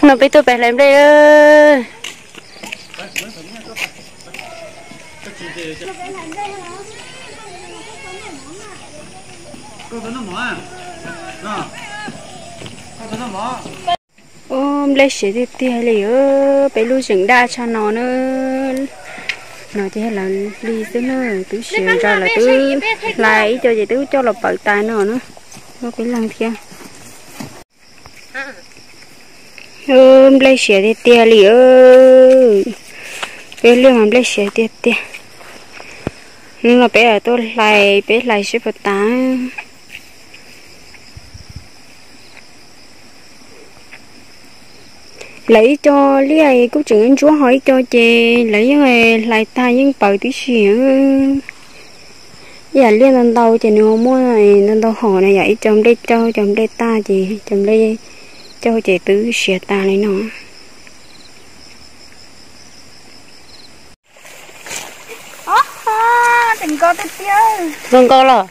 No peb tuaj pem hlais nplej. Ub, nplej siav tiag tiag li, peb lub zeem daj tshaj no na. No ces lawv li xwb na, twb siav ntso lawv twb hlais ib co ces twb coj los pawv tas no na. Peb leeg thiab. Nplej siav tiag tiag li. Peb liaj mas nplej siav tiag tiag. Hnub no peb tuaj hlais, peb hlais seb puas tas. Lawv ib co liaj kuj tseem ntsuab ho ib co ces lawv yeej hlais tag yeej pawv tib si. Ib yam liaj ntau ntau ces nws ho muaj ntau ntau hom na, yam ib co nplej cauj, cov nplej tag ces cov nplej cauj ces twb siav tas li no. Nkos tiag tiag. Nkos nkos los.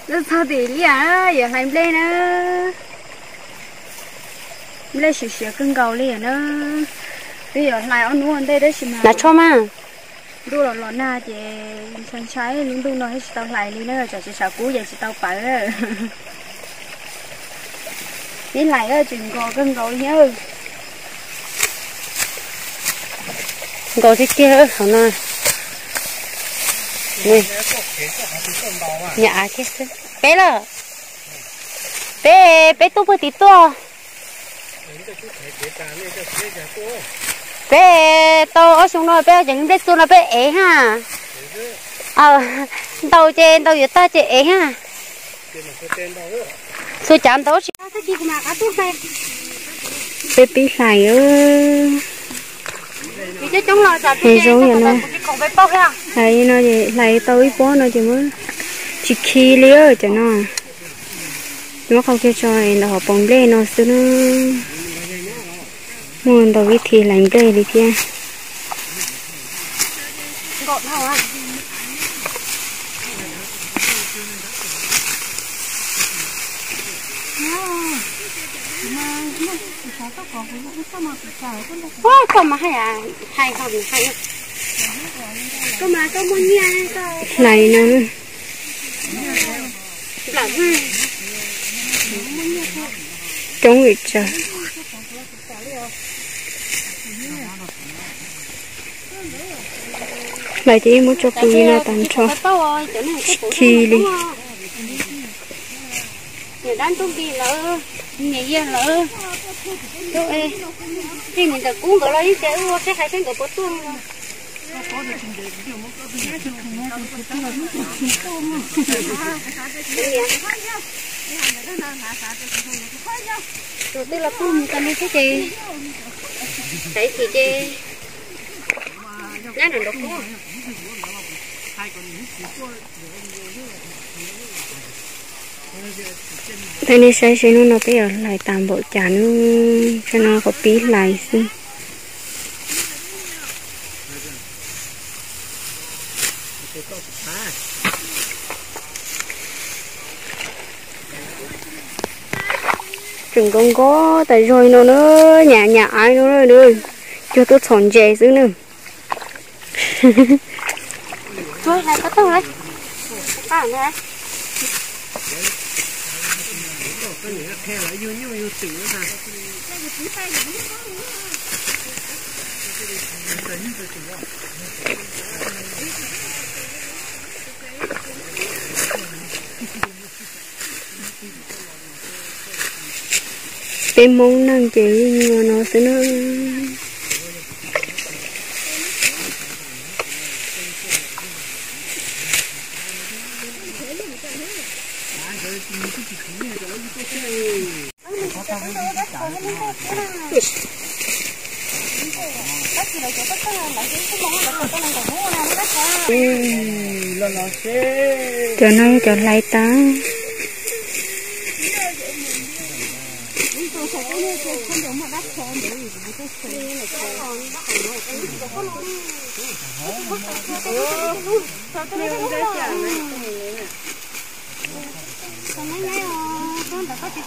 Lub txog tim liaj yuav hlais nplej na. Nplej siav siav kawg nkaus li na. Twb yuav hlais ob hnub ua ntej tab sis mas hnav tsho mas ntuj los los nag ces ntshai ntshai lub ntuj no thiaj tsis tau hlais li na, tsam tsis tshav kub ces tsis tau pawv. Peb hlais tseem nkos kawg nkaus li. Nkos tiag tiag hauv no. Niam av thiab xwb. Peb lawm. Peb, peb tuaj puag tim tuaj. Peb tau ob xyoo no peb cov nplej txua no peb ev ha. Ntaus ces ntaus yuav tag ces ev ha. Txhua cav ntaus tsis. Peb pib hlais. Zoo yam no. Hlais no ces hlais tau ib pob no ces muab tsis khi li cov no. Muab qau kiag tso ntawm hauv paus nplej no xwb na. Muaj ntau vib thi hlais nplej li thiab. Koj mas hais, hais ho hais. Koj mas koj muaj nyiaj. Hlais no. Coob li tsawg. Hlais ces yeej muab tso pw li no tag nrho. Tsis khi li. Niam dab ntub nti lawm, niam yaj lawm, tej niam ntawm kub nkawd los yeej tias wb ua seb hais seb nkawd puas tuaj. Tus twg los tuaj mus tag li xwb ces, xaiv chim ces nyab nram nraum kub. Peb nej saib seb hnub no peb yuav hlais tas npaum cas nawb, tsam no qhov pib hlais xwb. Tseem nkos nkos tas zog li no na, nyam nyam aiv no na, cuag tuaj txhom ntses xwb na. Peb Hmoob neej ces yeej ua no xwb na. Cov no yog cov hlais tas.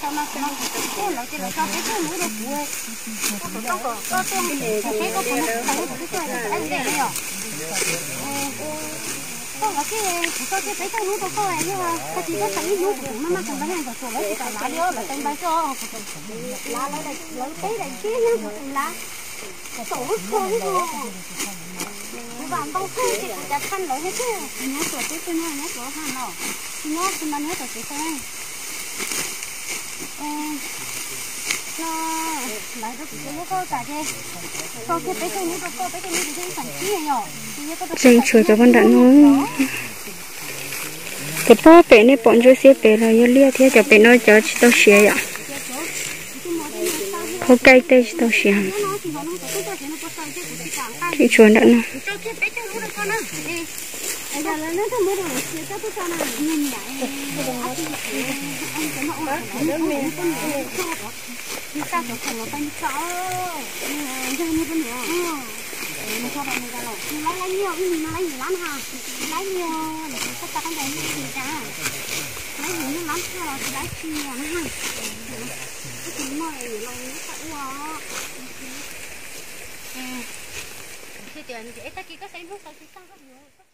Lawv ces lawv tso peb tug hnub rau kuv, koj tuaj, koj tuaj, kuv saib koj puas nrog kuv tau, kuv twb tuaj tau ib ntej na yom. Koj los ces kuv tso kiag peb tug hnub rau koj, yog koj tsis tau ib hnub kuv maj maj tau npaib, ntxawm tuam lawv tsis kam lav li, lawv tau npaib tso, lav lawv peb daim ntseb, yog kuv lav kaum lub tsho xwb os. Kuv vam ntau kawg ces kuv cas txhaj lawv thiab xwb. Nyob tuam tub twg no, nyob tuam ha no, tsis nyob tsis mas nyob tuam tsev xwb. Tso, lawv rau kuv tus lub koj kam ces tso kiag peb tug hnub rau koj, peb tug hnub kuv thiaj ib xeem tib yom. Tseem tshuav cov poj nram no. Cov pob pem nej pom ntsuab xiab pem los yog liaj thiab, cov pem no cov tsis tau siav yom. Pob kaij tej tsis tau siav. Tseem tshuav nram no. Tag kis koj saib hnub tau tsis tag koj yuav.